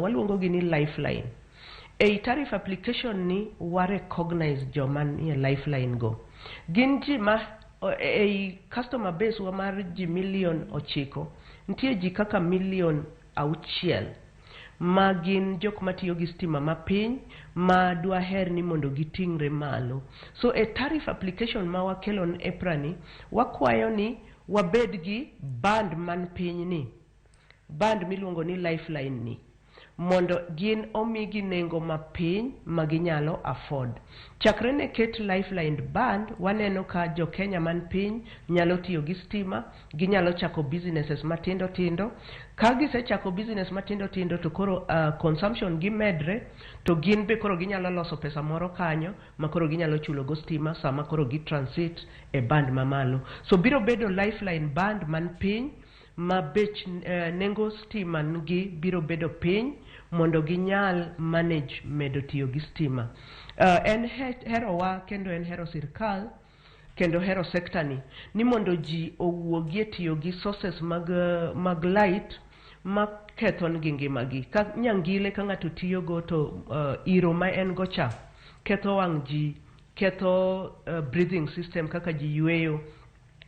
Waluongo gi ni lifeline. Ei tariff application ni wa recognize joma nie lifeline go. Gin ji ma ei customer base wa mar ji milion 9, nitie ji kaka milion 6 ma gin jok matiyo gi stima mapiny ma dwaher ni mondo giting're malo. So e tariff application ma wakelo ne EPRA ni, wakwayo ni wabed gi band man piny ni, band miluongo ni lifeline ni, mondo gin omigi nengo mapiny ma ginyalo afford. Chakre ne ket lifeline band, waneno ka jo Kenya man piny nyalo tiyo gi stima, ginyalo chako businesses matindo tindo. Ka gisechako business matindo tindo to koro consumption gi medre, to gin be koro ginyalo loso pesa moro kanyo ma koro ginyalo chulo go stima sama koro gi transit e band mamalo. So biro bedo lifeline band man piny ma bech nengo stima gi biro bedo piny mondo ginyal manage medo tiyo gi stima. En herowa kendo en hero sirkal kendo hero sekta ni mondo ji owuogie tiyo gi sources mag light ma ketho gi ngimagi. Ka nyangile ka ng'ato tiyogo to iro ma en go cha ketho wang' ji, ketho breathing system kaka ji yweyo,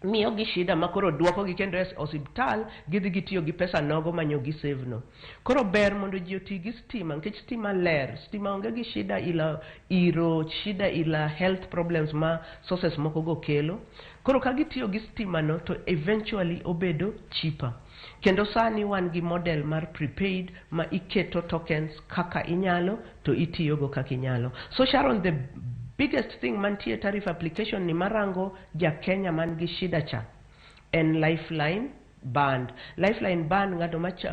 miyo gi shida ma koro duoko gi kendo e osiptal gidhi gitiyo gi pesa nogo manyo gi save no. Koro ber mondo ji oti gi stima nikech stima ler, stima onge gi shida ila iro, shida ila health problems ma sources moko go kelo. Koro ka gitiyo gi stima no to eventually obedo cheaper. Kendo sani wan gi model mar prepaid ma iketo tokens kaka inyalo to itiyogo kaka inyalo. So Sharon, the biggest thing mantie tariff application ni marango ja Kenya man gi shida cha en lifeline band. Lifeline band ng'ato macha